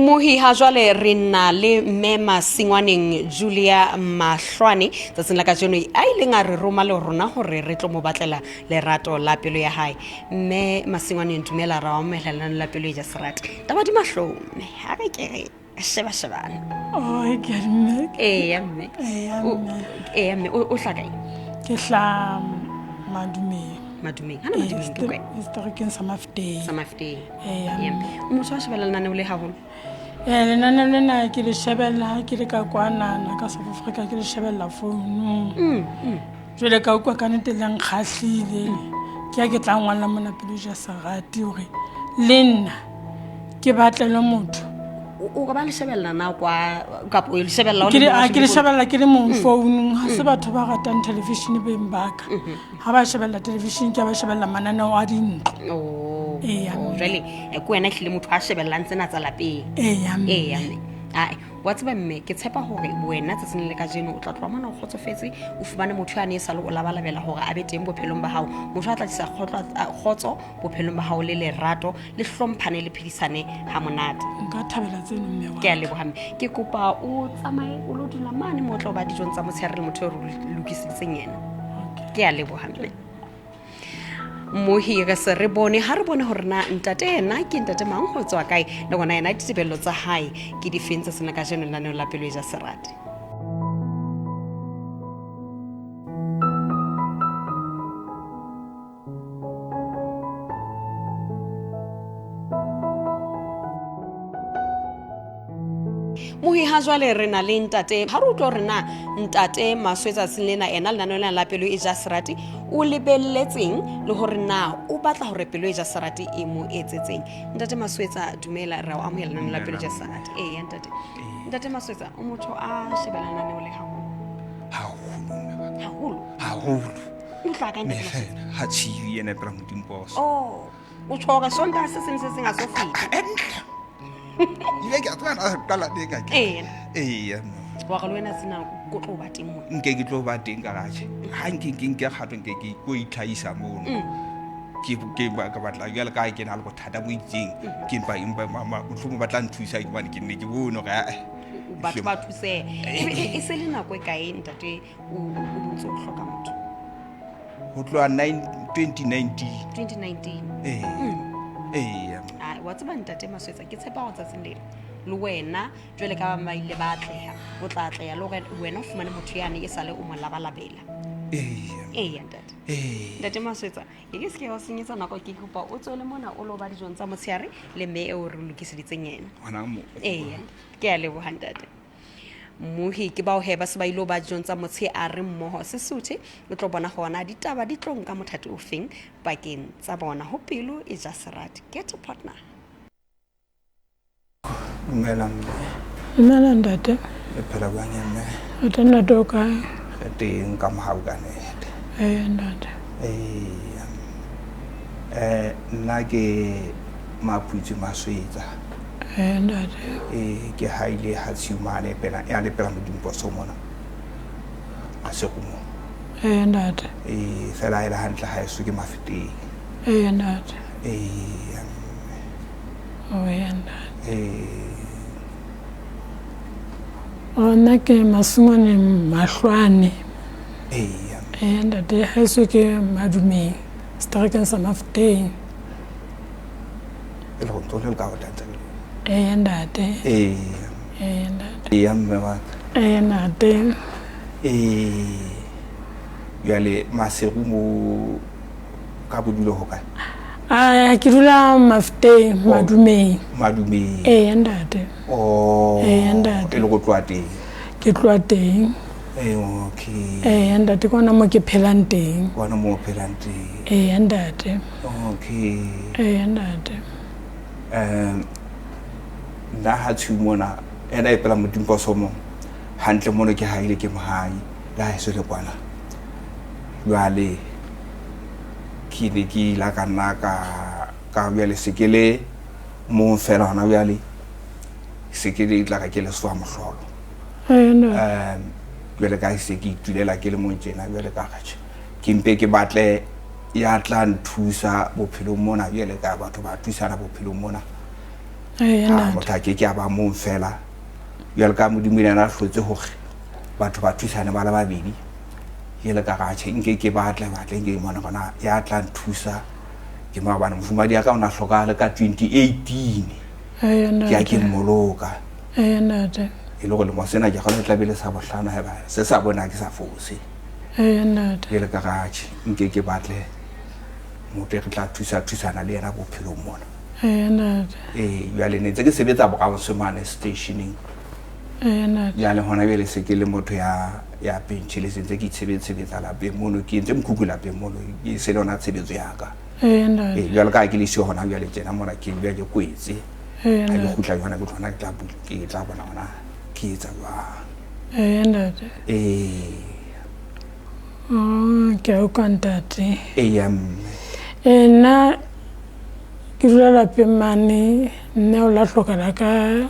Mohi ha jwale re na le mme Masingwaneng Julia Mahlwane tsatsing la kajeno a ileng a re roma le rona hore re tlo mo batlela lerato la pelo ya hae. Mme Masingwaneng dumela, ra o amohela lenaneo la Pelo e ja Serati. Taba di mahlong mme, ha re ke re sheba shebana. Oh, ke a dumela. Eya mme. Eya, mme. Eya mme, o hla kae? Ke hla Madumeng. Madumeng. Hana Madumeng ke kae? Seterekeng sa Mafeteng. Sa Mafeteng. Eya. Eya. O motho wa shebella lenaneo le haholo? Lenaneo lena ke le shebella ha ke le ka kwanana ka South Africa, ke le shebella founung. Jwale ka utlwa ka nnete le nkgahlile. Ke ya ke tla ngwalla mona Pelo ja Serati hore le nna ke batlele motho. O ka ba le shebella na kwa kapa o le shebella o Ke le le, mong a, ke le founung? shebella ke le mong founung. Ha se batho ba ratang television beng ba ka. Ha ba shebella television ke ba shebella mananeo a dintlo. Oh. Eya, Oh, mme. jwale ke wena ehlile motho a shebellang tsena tsa lapeng. Eya, mme. Eya, mme. Ae, wa tseba mme, ke tshepa hore wena tsatsing le kajeno o tla tloha mona o kgotsofetse, o fumane motho yane e sale o labalabela hore a be teng bophelong ba hao, motho a tla tlisa kgotso bophelong ba hao le lerato, le hlomphane le phedisane ha monate. Nka thabela tseno mme wa Ke a leboha mme. Ke kopa o tsamaye o lo dula mane moo o tla o ba dijong tsa motshehare le motho eo re lokiseditseng yena. Okay. Ke a leboha mme. Mohi re se re bone, ha re bone hore na ntate yena ke ntate mang, ho tswa kae, le gona yena ditebello tsa hae ke difeng tse sena kajeno lenaneong la Pelo e ja Serati. Mohi ha jwale re na le ntate, ha re utlwa hore na ntate Maswe tsatsing lena ena lenaneo lena la Pelo e ja Serati o lebelletseng le hore na o batla hore Pelo e ja Serati e mo etsetseng. Ntate Maswetsa dumela, re a o amohela lenaneo la Pelo e ja Serati. Eya ntate. Ntate Maswetsa, o motho a shebella lenaneo le haholo? Haholo mme wa ka. Haholo? Haholo. O tla kae ntate Maswetsa? Mefela, ha tshiu ena e pela Modimo poso. Oh, o tjho hore Sontaha se seng se seng ha so fete. Hantle. Ile ke a tseba na qala teng ka ke. Eya. Eya, mme. Wa re le wena sena ko tlo ba teng mona. Nke ke tlo ba teng garage. Ha nke ke nke kgato nke ke ko itlhahisa mono. Ke ke ba ka batla jwale ka ke na le bothata bo itseng. Ke mpa empa mohlomong ba tla nthusa ke bane ke nne ke bone hore ae. Batho ba thusehe. E se le nako e kae ntate o ntse o hloka motho? Ho tloha 2019. 2019. Ee. Ee. Ah, wa tseba ntate Maswetsa, ke tshepa hore tsatsing lena le wena jwale ka ba bang ba ile ba atleha, o tla atleha le hore wena o fumane motho yane e sale o mo labalabela. Ee. Eya ntate. Ee. Ntate Maswetsa, ke ke se ke o senyetsa nako, ke kopa o tswele mona o lo ba dijong tsa motshehare le mme eo re lokiseditseng yena. Hona mo. Eya, ke a leboha ntate. Mohi ke bao he ba se ba ile ba dijong tsa motshehare mmoho Sesotho, o tlo bona hona ditaba di tlo nka mothati o feng pakeng tsa bona. Ho Pelo e ja Serati. Get a partner. Dumela mme. Dumela ntate. Le phela jwang mme? Re teng ntate, o kae? Re teng ka mohau ka nnete. Ee ntate. Ee. Nna ke Maphutse Maswetsa. Ee ntate. Ee, ke haile ha tshiu mane pela ya le pela Modimo poso mona. Maseru mo. Ee ntate. Ee, fela e le hantle ha eso ke Mafeteng. Ee ntate. Ee. Oh ya ntate. Ee. Oh, nna ke Masingwane Mahlwane. Ee. Ee ntate, haeso ke Madumeng, seterekeng sa Mafeteng. E le go ntse o le ka go tantsa. Ee ntate. Ee. Ee ntate. Ee mme wa ka. Ee ntate. Ee. Jwale Maseru mo ka bodulo ho kae? Ah, ke dula Mafeteng, Oh. Madumeng. Madumeng. Ee ntate. Oh. Ee ntate. E le go tloha teng. Ke tloha teng. Ee, okay. Ee ntate, ke hona mo ke phelang teng. Ke hona mo o phelang teng. Ee ntate. Okay. Ee ntate. Nna ha tshiu mona ena e pela Modimo poso mo. Hantle mono ke haile ke mohai le ha eso le kwana. Jwale ke ne ke ila ka nna ka jwale se ke le mong fela hona jwale se ke le tla ka ke le soa mohlolo. Ee ntate. Jwale ka se ke itulela ke le mong tjena jwale ka re tjhe, ke mpe ke batle ya tla nthusa bophelong mona jwale ka batho ba thusana bophelong mona. Motho a ke ke a ba mong fela jwale ka Modimo ile a hlotse hore batho ba thusane ba le babedi. Ke le ka ra tjhe nke ke batle batle nke mona gona ya tla nthusa ke mo bana mofumadi ya ka ona hlokahale ka 2018. Ke a ke mmoloka. E le gore lemo sena ke gona tla bele sa bohlano ha ba se sa bona ke sa fose. Ke le ka ra tjhe nke ke batle motho re tla thusa thusana le yena bophelong mona. Jwale ne ntse ke sebetsa Bokamoso mane stationeng. Jwale hona jwale se ke le motho ya pentšhe le sentse ke itshebetsa lapeng mono, ke entse mokhukhu lapeng mono, ke se le yona tshebetso ya ka. Jwale ka ke le siyo hona jwale tjena mona ke dula ke kwetse. Ha ke kgutla jwana ke hona ke tla bona hona ke etsa jwang. Ke a utlwa ntate. Eya mme. Nna ke dula lapeng mane, mme o la hlokala ka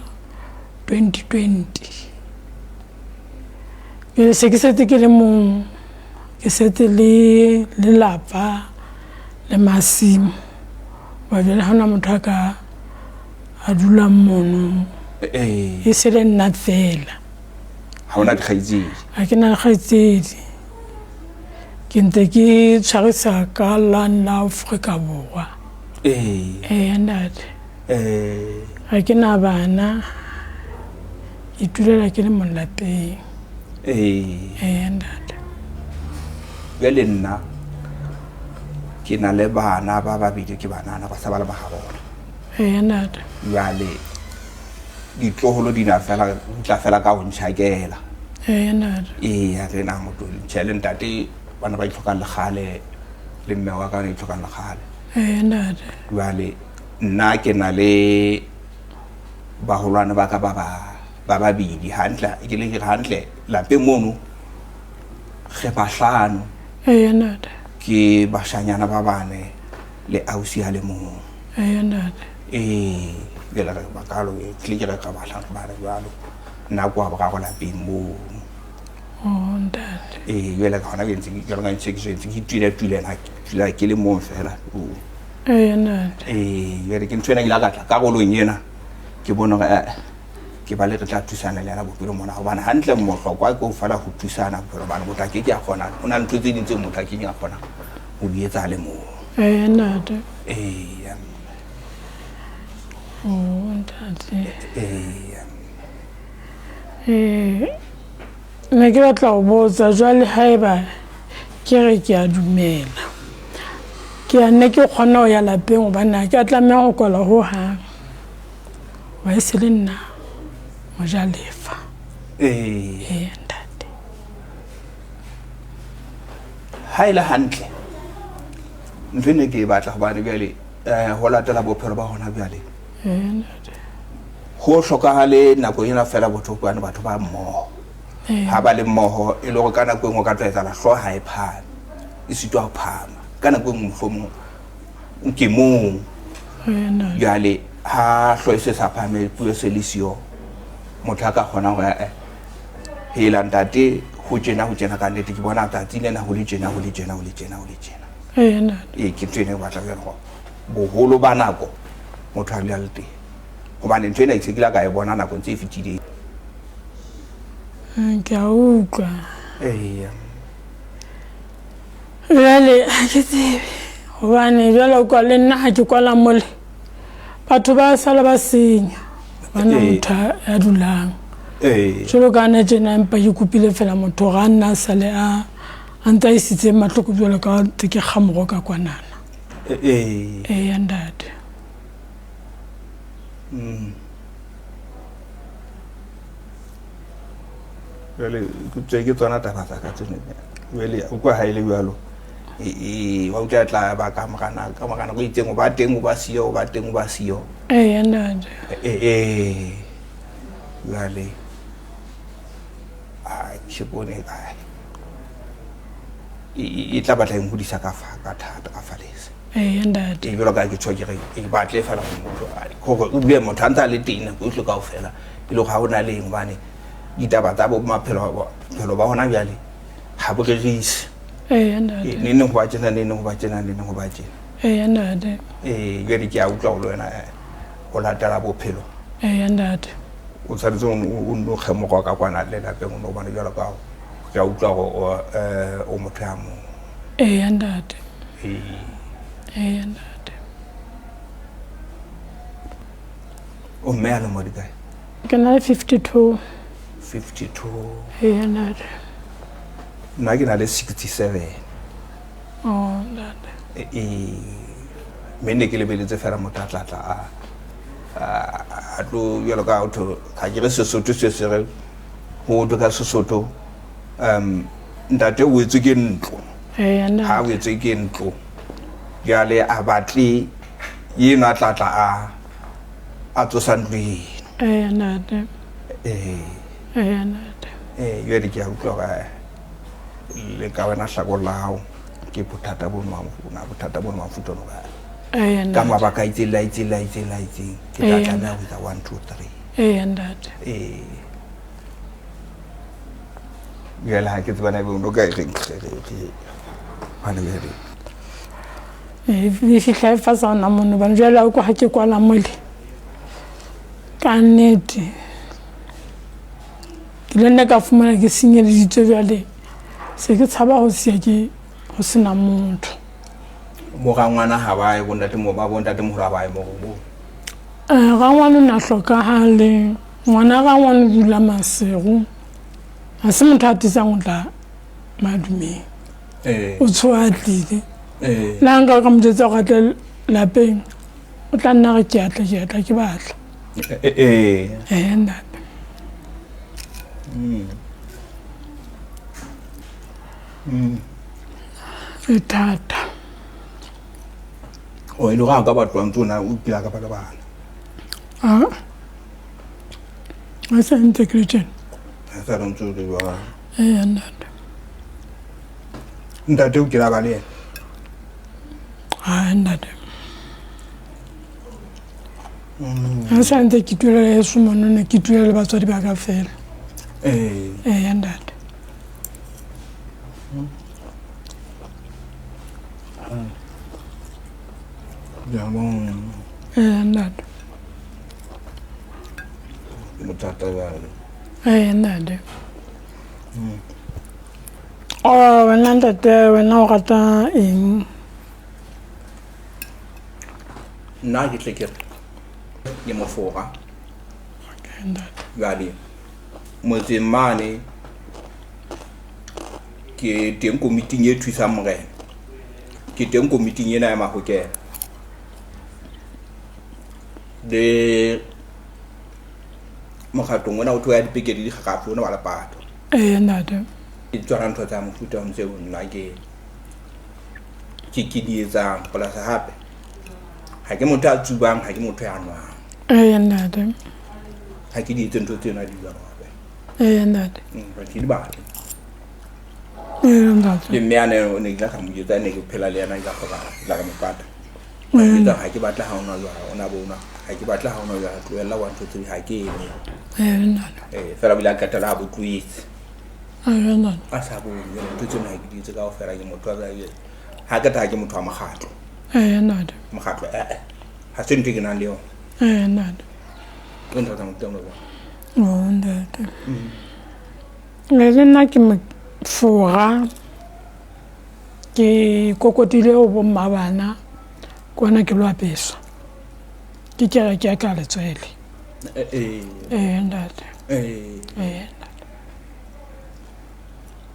2020. Jwale se ke setse ke le mong, ke setse le lelapa le masimo. Hoba jwale ha hona motho a ka a dulang mono. E se le nna fela. Ha hona dikgaitsedi? Ha ke na dikgaitsedi. Ke ntse ke tshwarisa ka lane la Afrika Borwa. Eya ntate. Ha ke na bana, ke itulela ke le mong lapeng. Eya ntate. Jwale nna ke na le bana ba babedi, ke banana ba sa ba le mahabona. Eya ntate. Jwale ditloholo di na fela, di tla fela ka ho ntjhakela. Eya ntate. Eya re na motho ntjhe le ntate bana ba itlhokang le kgale le mme wa ka ba itlhokang le kgale. Eya ntate. Jwale nna ke na le baholwane ba ka ba babedi hantle, ke le hantle lapeng mono re bahlano. Eya ntate. Ke bashanyana ba bane le ausi a le mong. Eya ntate. Jwale re bakalo ke le ke re ka bahlano ba re jwalo nna kwa boraro lapeng moo. Oh ntate. Jwale ka hona ke ntse ke jwalo ka ntse ke ntse ke tulela tula ke le mong fela. Eya ntate. Jwale ke ntho ena ke la ka tla karolong ena ke bona hore ke ba le re tla thusana le yena bophelo mona, hobane hantle mohlokwa ke ho fela ho thusana bophelo bana motho a ke ke a kgona, ho na le ntho tse ding tseo motho a ke ke a kgona ho di etsa le mong. Eya ntate. Eya. Oh ntate. Eya. Ne ke batla ho botsa jwale haeba ke re ke a dumela, ke a nne ke kgona ho ya lapeng hobane ha ke a tlameha ho kwalwa hohang. Wa e se le nna mojalefa. Eya ntate. Ha e le hantle ntho e ne ke e batla hobane jwale ho latela bophelo ba hona jwale. Eya ntate. Ho hlokahale nako ena fela botho bana batho ba mmoho. Ha ba le mmoho e le hore ka nako e nngwe ka tla etsahala hlooho ha e phahame, e sitwa ho phahama. Ka nako e nngwe mohlomong ke mong. Jwale ha hlooho e se sa phahame, puo se le siyo, motho a ka kgona hore hela ntate ho tjena ka nnete ke bona tsatsi lena ho le tjena ho le tjena ho le tjena ho le tjena. Ke ntho ena e batla hore boholo ba nako motho a dula le teng. Hobane ntho ena e se ke la ka e bona nakong tse fetileng. Ke a utlwa. Eya. Jwale ha ke tsebe hobane jwale kwa le nna ha ke kwala mole batho ba sala ba senya bana motho ya dulang. Jwalo ka nna tjena empa ke kopile fela motho hore a nna a sale a ntse a isitse mahloko jwalo ka ntse ke kga moro ka kwanana. Eya ntate. Jwale ke tsona taba tsa ka tsena. Jwale o kwa ha ile jwalo. Wa utlwa tla ba ka morana ka morana go itseng o ba teng o ba siyo o ba teng o ba siyo. Eya ntate. Jwale a ke bone kae. E tla batla eng hodisa ka fa ka thata ka falese. Eya ntate. Jwalo ka ke tjho ke re e batle fela ho motho hore o bue motho a ntse a le teng nako yohle kaofela e le hore ha ho na le eng hobane ditaba tsa bo maphelo bophelo ba hona jwale ha bo rerise. Eya ntate. Ne neng ho ba tjena, ne neng ho ba tjena, ne neng ho ba tjena. Eya ntate. Jwale ke a utlwa ho le wena Ho latela bophelo. Eya ntate. O tshwanetse o nno kgemoga ka kwana le lapeng o no bane jalo ka ke a utlwa gore o motho ya mong. Eya ntate. Eya ntate. O mme ya lemo di kae? Ke na le 52. 52. Eya ntate. Nna ke na le 67. Oh ntate. Ee, mme ne ke lebeletse fela motho a tlatla a tlo jalo ka otho ga ke re Sesotho se se re go thwe ka Sesotho ntate o wetswe ke ntlo. Eya ntate. Ha wetswe ke ntlo jale a batle eno a tlatla a tsosa ntlo eno. Eya ntate. Ee. Eya ntate. Ee, jale ke a utlwa gore le ka wena hlako la hao ke bothata bo bothata bo mafuta no ka. Eya Ka ntate. mabaka a itseng le a itseng le a itseng le a itseng ke tla Eya. tlameha ho etsa 1 2 3. Eya ntate. Ee. Jwale ha ke tseba na ebe o no ka e reng hwane jwale. E fihla e fasa hona mono hobane jwale ha ha ke kwala mole. Ka nnete. Ke ile nna ka fumana ke senyeleditswe jwale. Se ke tshaba ho siya ke ho sena motho. Bo rangwana ha ba ye, bontate mo ba bontate moholo ha ba ye mo bo. Rangwane o na hlokahale. Ngwana rangwane o dula Maseru. Ha se motho a atisang ho tla madumeng. O tshoha a tlile. Le ha nka ka mo jwetsa hore a tle lapeng, o tla nna re ke a tla, ke a tla, ke batla. Ee ntate. E thata. O e le hore ha ka batho ba ntse o na o kile ka ba le bana. Ah. A sa ntse ke le tjena. Ha sa ntse o le jwang. Eya ntate. Ntate o kile ba le yena? Ha ntate. Ha sa ntse ke tulela heso mono, ne ke tulela le batswadi ba ka fela. Ee. Eya ntate. Eya ntate. Ke bothata jwale. Eya ntate. Oh, wena ntate, wena o rata eng? Nna ke tle ke re ke mofora. Okay, ntate. Jwale motseng mane ke teng komiting e thusang morena. Ke teng komiting ena ya mahokela. Le mokgatlong ona o thoya dipeke di dikgakgafi ona wa lepato. Eya ntate. Ke tsona ntho tsa mofuta o tseo nna ke di etsang polasi hape. Ha ke motho a tsubang, ha ke motho ya nwang. Eya ntate. Ha ke di etse ntho tsena di jwalo hape. Eya ntate. Ha ke di batle. Eya ntate. Le mme ane o ne ke tla mo jwetsa, ne ke phela le yena, ke tla hloka, ke tla ka mo pata. Ha ke batla ha ona jwala, ona bona. Ha ke batla ha ona jwala, tlohella 1 2 3 ha ke ene. Eya ntate. Fela bile a qetela a botloetse. Eya ntate. A sa bone, ntho tsena ha ke di etse kaofela, ke motho a ha ke tla ke motho wa mokgatlo. Eya ntate. Mokgatlo ha se ntho e ke nang le yona. Eya ntate. Ke ntho tsa mofuta ona jwang. Oh ntate. Le nna ke mofora. Ke kokotile ho bomma bana. Kwana ke lo apeswa. Ke kereke ya ka letswele. Ee ntate. Ee. Ntate.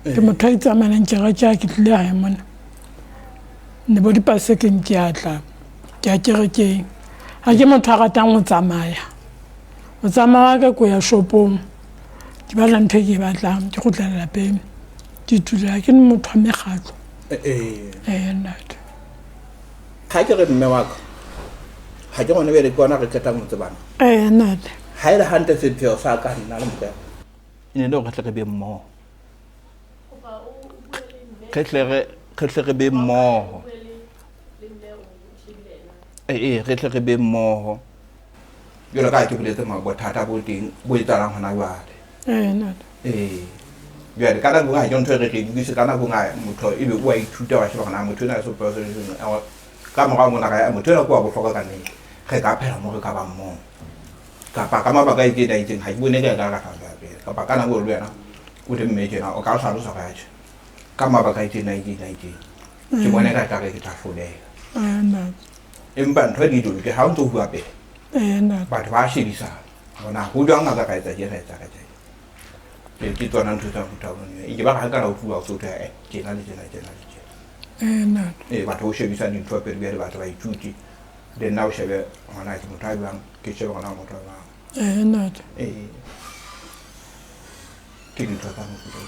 Ke motho a itsamaelang kereke ha ke tlile hae mona. Ne bo dipasekeng ke a tla. Ke ya kerekeng. Ha ke motho a ratang ho tsamaya. Ho tsamaya ka ko ya shopong. Ke batla ntho e ke e batlang, ke kgutlela lapeng. Ke itulele, ha ke motho wa mekgatlo. Ee ntate. Ha ke re mme wa ka, ha ke gone bjale ke ona re qetang ho tsebana. Ee ntate. Ha e le hantle sepheo sa ka nna le morero. E ne le hore re tle re be mmoho. Re tle re be mmoho. Ee, re tle re be mmoho. Jwalo ka ha ke boletse bothata bo teng bo etsahalang hona jwale. Ee ntate. Ee. Jwale ka nako ha ke ntho e re re lokise, ka nako ha motho ebe o a ithuta wa sheba hore na motho enwa sepheo se seng. Ka morao mona ka motho enwa ke wa bohlokwa ka nnete. Re ka phela mo re ka bang mong kapa ka mabaka a itseng a itseng, ga ke bone ka e ka ka tla pele kapa ka nako le wena o le mme tjena o ka hlalosa ka tjhe ka mabaka a itseng a itseng a itseng, ke bone ka tla re ke tla hloleha. Empa ntho e di ke ha o ntso bua pele, batho ba shebisana bona ho jwang a ka ka etsa tjena, etsa ka tjena. Ke tsona ntho tsa mofuta ono, e ke ba re ha ka la utluwa o so thwe tjena le tjena, tjena le tjena. Ee, batho o shebisa dintho pele bjale, batho ba ithuti le nna o shebe ngwana ke motho a jwang, ke shebe ngwana motho a jwang. Ee, ke dintho tsa mofuta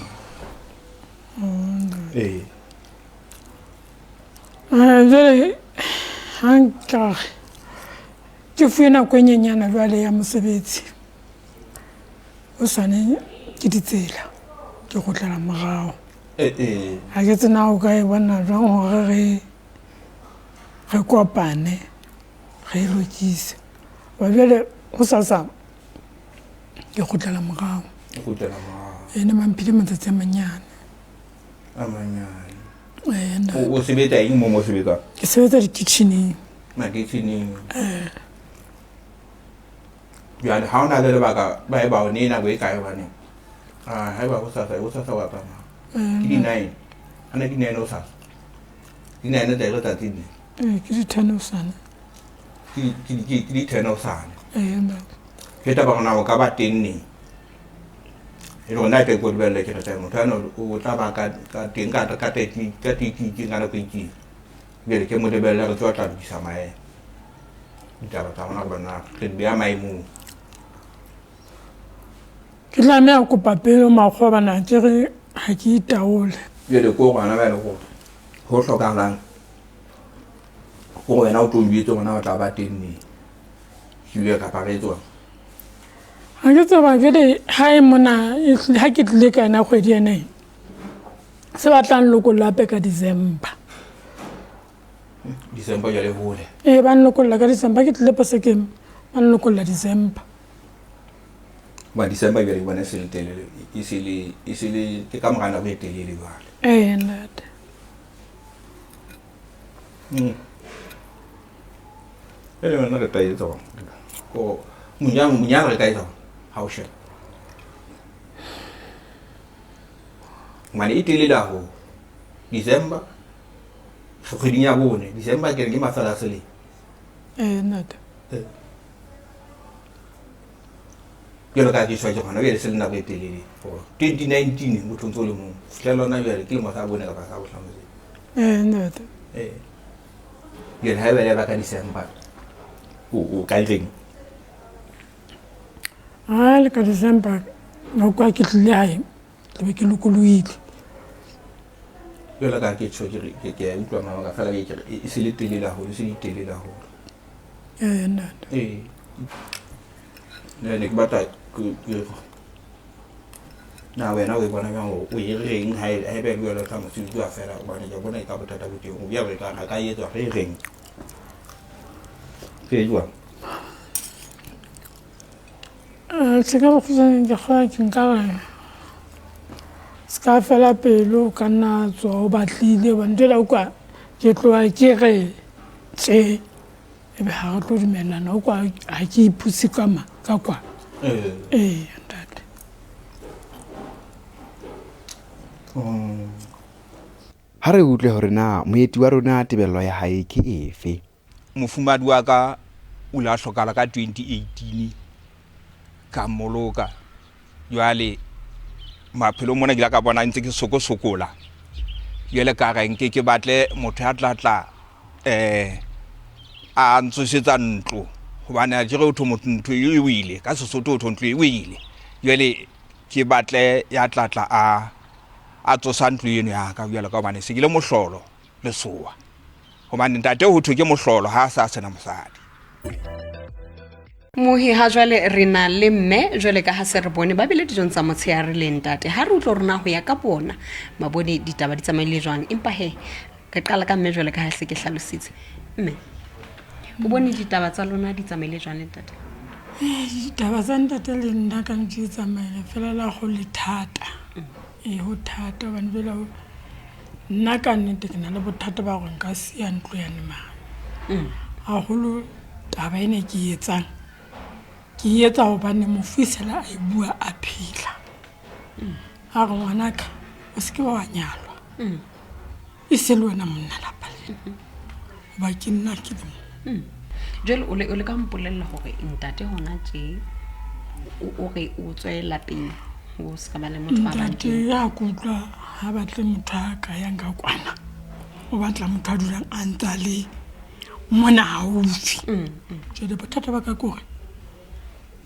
ono. Ee. Jwale ha nkare ke fuwe nako e nyenyana jwale ya mosebetsi o swane, ke ditsela ke kgutlela morao. Ha ke tsena o ka e bona jwang hore re kopane re e lokise, wa jwale ho sasa ke kgutlela morao. Kgutlela morao. Ene mamphile matsatsi a manyane. A manyane. O sebetsa eng mo mo sebetsang? Ke sebetsa di-kitcheneng. Makitcheneng. Jwale ha o na le lebaka ba e ba o ne nako e kae hobane haeba ho sasa, ho sasa wa tsamaya. Ke di-9. Ana di-9 ho sasa. Di-9 tsa letsatsi le. Ee, ke di-10 hosane. Ke di-10 hosane. Ke taba hore na o ka ba teng neng. E le hore nna ke ko lebelle ke re tla motho ana o tla ba ka teng ka ka teki ka teki ka nako e itseng. Jwale ke mo lebelle re tswa tla lokisa maemo. Ditaba tsa rona hobane na re di beha maemong. Ke tlameha ho kopa pele makgowa bana ke re ha ke itaole. Jwale ko gona ba e le gore ho hlokahalang gore wena o tlo jwetse gona o tla ba teng neng. Jwale kapa re etswang. Ha ke tseba jwale ha e mona ha ke tlile ka yona kgwedi ena e, se batlang lokolla hape ka December. December jwale hole. Ee, ba nlokolla ka December, ke tlile Pasekeng ba nlokolla December. Ba December jwale ke bona se le telele, e se le e se le ke ka mora nako e telele jwale. Ee, ntate. E le yona re tla etsa hore ko monyang monyang re ka etsa ha o sheba. Ngwane e telele haholo. December kgweding ya bone, December ke re ke mafelo a selemo. Ee, ntate. Jwalo ka ke tjho ke gona bjale se le nako e telele. 2019 motho ntse o le mong. Fihlela lona jwale ke lemo sa bone kapa sa bohlano se. Ee, ntate. Ee. Jwale ha ebe le ba ka December o ka reng? Ha le ka December nako ha ke tlile hae ke be ke lokolohile. Jwalo ka ke tjho ke re ke a utlwa mabaka fela ke re e se le telele haholo, e se le telele haholo. Ee, ntate. Ee. Ne ke batla ke na wena o e bona jwang hore o e reng ha ebe le wena o tla mosebetsi wa fela hobane ke bona e ka bothata bo teng. O bua re ka ka etswa re reng? Ke jwang? Se ka bokgutshwane ke kgolwa ke nka re se ka fela pelo, o ka nna tswa o batlile hobane jwale utlwa ke tloha ke re tje ebe ha re tlo dumellana, o kwa ha ke ipuse ka ma ka kwa. Ee, ntate. Ha re utlwe hore na moeti wa rona tebello ya hae ke efe. Mofumahadi wa ka o ile a hlokahala ka 2018 ka mmoloka. Jwale maphelong mona ke ile ka bona ntse ke sokosokola. Jwale ka re nke ke batle motho ya tla tla a ntsosetsa ntlo hobane a jere ho motho ntlo e wile ka Sesotho ho ntlo e wile. Jwale ke batle ya tla tla a tsosa ntlo eno ya ka jwale ka hobane se ke le mohlolo lesoa. Hobane ntate ho thwe ke mohlolo ha a sa sena mosadi. Mohi ha jwale re na le mme jwale ka ha se re bone ba bile dijong tsa motshehare le ntate. Ha re utlwe rona ho ya ka bona ba bone ditaba di tsamaile jwang, empa he re qala ka mme jwale ka ha se ke hlalositse. Mme o bone ditaba tsa lona di tsamaile jwang le ntate? Ditaba tsa ntate le nna ka ntse di tsamaile fela la go le thata. Ee, ho thata hobane jwale nna ka nnete ke na le bothata ba hore nka siya ntlo yane mane. Haholo Taba ena ke e etsang, ke e etsa hobane mofu e sela a e bua a phela. A re ngwanaka o se ke wa nyalwa, e se le wena monna lapa lena, hoba ke nna ke le mong. Jwale o le ka mpolella hore ntate hona tje o re o tswe lapeng, o se ka ba le motho a bang Ntate teng. ya ke utlwa ha batle motho a ka yang ka kwana, o batla motho a dulang a ntse a le mona haufi. Jwale bothata ba ka ke hore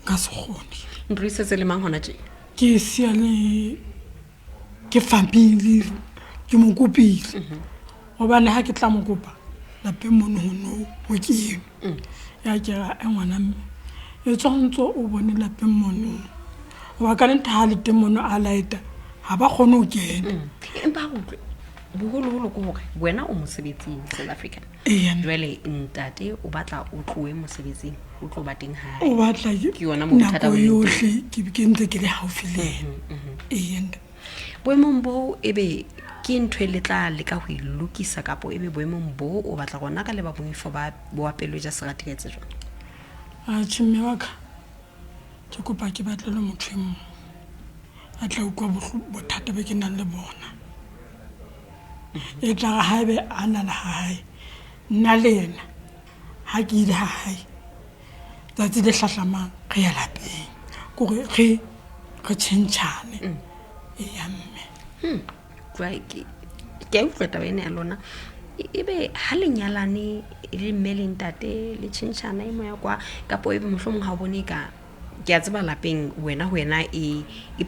nka se kgone. Ntlo e setse le mang hona tje? Ke siya le ke family, ke mo kopile. Hobane ha ke tla mo kopa lapeng mono hono ho ke eno. Ya ke ra e ngwana mme, e tswa ntso o bone lapeng mono. Hoba ka nnete ha le teng mono a laeta, ha ba kgone ho kena. Empa ha re utlwe, boholoholo ke hore wena o mosebetsing South Africa. Eya. Jwale ntate o batla o tlohe mosebetsing, o tlo ba teng hae. O batla Ke yona moo bothata nako bo leng teng. yohle ke be ke ntse ke le haufi le yena. Eya ntate. Boemong bo ebe ke ntho e le tla leka ho e lokisa, kapo ebe boemong bo o batla rona ka leba moifo ba wa pelo ja serati ka etse jwang? Atjhe mme wa ka, ke kopa ke batlele motho e mong a tla utlwa bothata bo ke nang le bona. E tla re haebe a na le ha hae, nna le yena ha ke ile ha hae tsatsi le hlahlamang re ya lapeng, ke hore re tjhentjhane. Eya mme. Jwale ke a utlwa taba ena ya lona. Ebe ha le nyalane le mme le ntate le tjhentjhana e moya kwa, kapo ebe mohlomong ha o bone ka ke a tseba lapeng wena ho wena e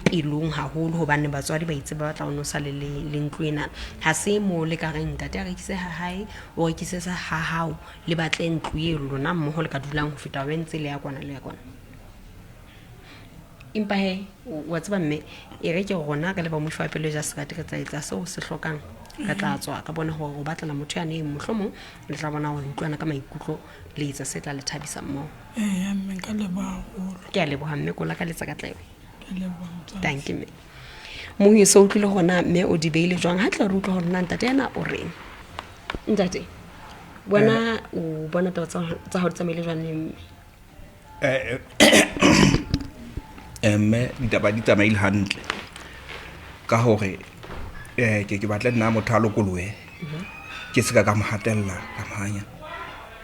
pelong haholo, hobane batswadi ba itse ba batla ho no sale le ntlo ena. Ha se mo le ka reng ntate a rekise ha hae, o rekise sa ha hao, le batle ntlo e lona mmoho le ka dulang ho feta ho ntse le ya kwana le ya kwana. Empa he, wa tseba mme, e re ke rona re le ba moifo wa pelo ja serati re tla etsa seo se hlokang. Re tla tswa ka bona hore o batlela motho ya neng, mohlomong le tla bona hore le utlwana ka maikutlo, le etsa se tla le thabisa mmoho. Eya mme, nka leboha haholo. Ke a leboha mme, ko lakaletsa katleho. Ke a leboha motswadi. Thank you mme. Mohi so utlwile hona mme o di beile jwang? Ha tla re utlwa hore na ntate yena o reng. Ntate, wena o bona taba tsa hao di tsamaile jwang le mme? Mme ditaba di tsamaile hantle ka hore ke batle nna motho a lokolohe. Ke se ka ka mo hatella ka mo hanya.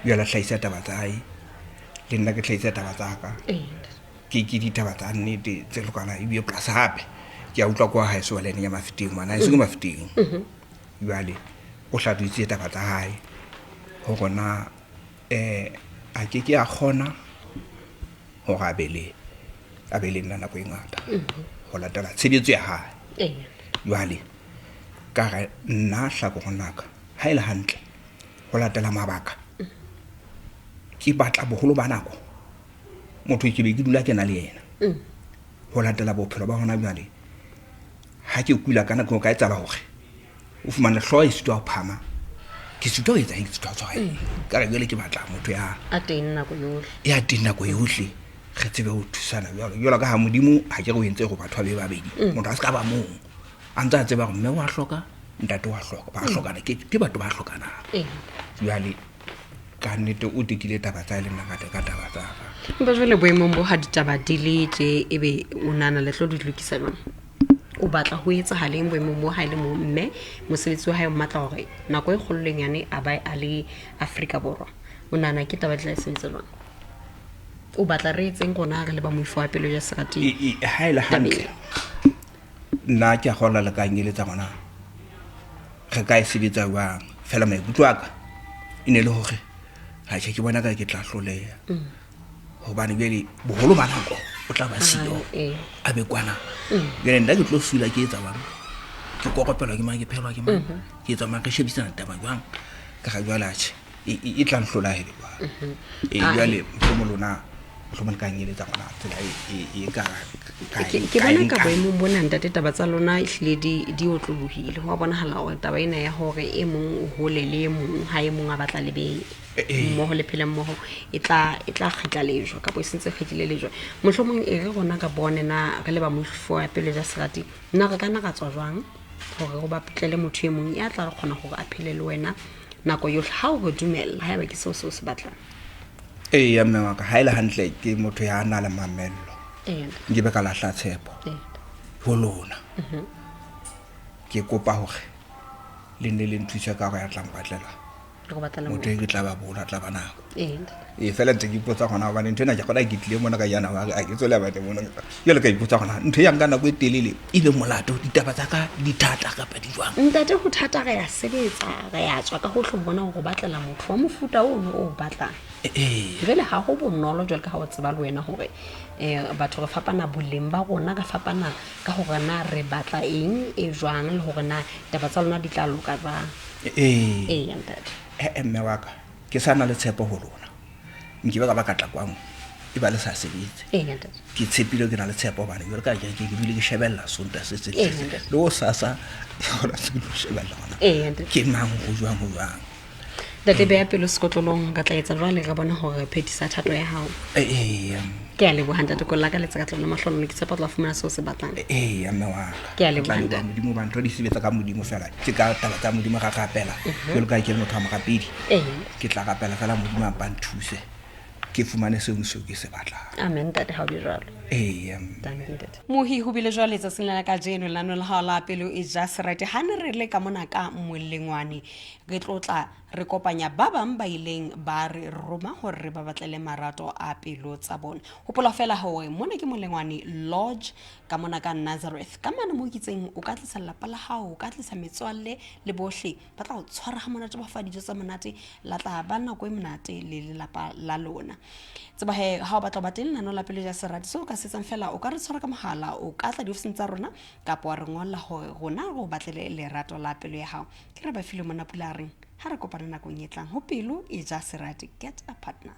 Jwale a hlahisa taba tsa hae, le nna ke hlahisa taba tsa ka. Ke ditaba tsa nnete tse lokanang, ebile plus hape ke a utlwa kwa haeso le ene ya Mafeteng, ngwana haeso ke Mafeteng. Jwale o hladutse taba tsa hae hore na a ke ke a kgona hore a be le nna nako e ngata ho latela tshebetso ya hae. Jwale ka re nna hlakoreng la ka ha e le hantle ho latela mabaka ke batla boholo ba nako motho ke be ke dula ke na le yena. Ho latela bophelo ba hona jwale ha ke kula ka nako ka etsahala hore o fumane hlooho e sitwa ho phahama, ke sitwa ho etsa eng, ke sitwa ho tshwara eng. Ka re jwale ke batla motho ya A teng nako yohle. Ya teng nako yohle, re tsebe ho thusana jwalo. Jwalo ka ha Modimo ha ke re o entse hore batho ba be babedi, motho a se ka ba mong. A ntse a tseba hore mme wa hloka, ntate wa hloka, ba hlokana, ke batho ba hlokanang. Jwale ka nnete o tekile taba tsa le nna ka teka taba tsa ka. Empa jwale boemong bo ha ditaba di le tje, ebe o nahana le tlo di lokisa jwang? O batla ho etsahaleng boemong bo ha e le mo mme mosebetsi wa hae o mmatla hore nako e kgolo le nyane a ba a le Afrika Borwa? O nahana ke taba e tla e sebetsa jwang? O batla re etseng rona re le ba moifo wa pelo ya serati? Ha e le hantle, nna ke a kgolwa le ka nkeletsa ngwana. Re ka e sebetsa jwang? Feela maikutlo a ka e ne le hore ha ke bona ka ke tla hloleha. Hobane jwale boholo ba nako o tla ba siyo, a be kwana. Jwale nna ke tlo fula ke etsa jwang? Ke koropelwa ke mang, ke phelwa ke mang? Ke etsa mang, re shebisana taba jwang? Ka ga jwale atjhe, e tla nhlola hele jwang? Jwale mohlomong lona, mohlomong le ka nkeletsa ngwana tsela e ka Ke ka bona e ka nkang. boemong bona ntate, taba tsa lona ehlile di otlolohile. Ho a bonahala hore taba ena ya hore e mong o hole le e mong, ha e mong a batla le be mmoho le phele mmoho, e tla kgitla lejwe, kapa e sentse e kgitlile lejwe. Mohlomong e re rona re bone na re le ba moifo wa pele ja serati, na re ka nna ra tswa jwang hore re batlele motho e mong ya tla kgona hore a phele le wena nako yohle, ha o re dumella, haeba ke seo se o se batlang. Ee, ya mme wa ka, ha e le hantle ke motho ya na le mamello. Ee. Nke be ka lahla tshepo Ee. ho lona. Ke kopa hore le nne le nthuse ka hore ya tla mpatlela Re go batlela motho e ke tla ba bola tla ba nako. Ee, ntate. Ee, fela ntse ke ipotsa gona gobane ntho ena ke gona ke tlile mona ka january a ke tswele bane mona jale ka ipotsa gona ntho e yang ka nako e telele e be molato ditaba tsa ka di thata kapa di jwang. Ntate, ho thata, re ya sebetsa, re ya tswa ka hohle ho bona hore o batlela motho wa mofuta ono o o batlang. Ee. Jwale ha ho bonolo jwale ka ha o tseba le wena hore batho re fapana boleng ba rona, re fapana ka hore na re batla eng e jwang, le hore na taba tsa lona di tla loka jwang. Ee. Ee, ntate. Ee, mme wa ka, ke sa na le tshepo ho lona. Nke be ka ba ka tla kwano e ba le sa sebetse. Ee, ntate. Ke tshepile, ke na le tshepo hobane jwale ka ke bile ke shebella Sontaha se seng Ee, se seng. ntate. Le hosasa hona se ke tlo shebella hona. Ee, ntate. Ke mang, ho jwang, ho jwang. Ntate, beha pelo sekotlolong, re tla etsa jwale re bone hore phethisa thato ya hao. Ee. Ke a leboha ntate, ko lakaletsa ka tlona mahlonolo, ke tshepa o tla fumana seo o se batlang. Ee, mme wa ka. Ke a leboha, Tla leboha ntate. Modimo hobane ntho di sebetsa ka Modimo fela. Ke ka taba tsa Modimo ra rapela. Jwalo ka ha ke le motho wa morapedi. Ee. Ke tla rapela fela Modimo a mpa nthuse. Ke fumane seo seo ke se batlang. Amen, ntate, ha o be jwalo. Ee, mme. Dankie, ntate. Mohi ho bile jwale tsatsing la kajeno lenaneo la hao la pelo e ja serati. Ha ne re le ka mona ka molengwane, re tlotla re kopanya ba bang ba ileng ba re roma hore re ba batlele marato a pelo tsa bona. Hopola fela hore mona ke Molengwane Lodge ka mona ka Nazareth. Ka mane mo kitseng o ka tlisa lelapa la hao, o ka tlisa metswalle le bohle ba tla o tshwara ha monate, ba fa dijo tsa monate, la tla ba nako e monate le lelapa la lona. Tseba he ha o batla ho ba teng lenaneo la pelo ja serati, seo o ka se etsang fela o ka re tshwara ka mohala, o ka tla diofising tsa rona kapa wa re ngolla hore rona re o batlele lerato la pelo ya hao. Ke re ba file mona pula reng ha re kopana nakong e tlang ho pelo e ja serati, get a partner.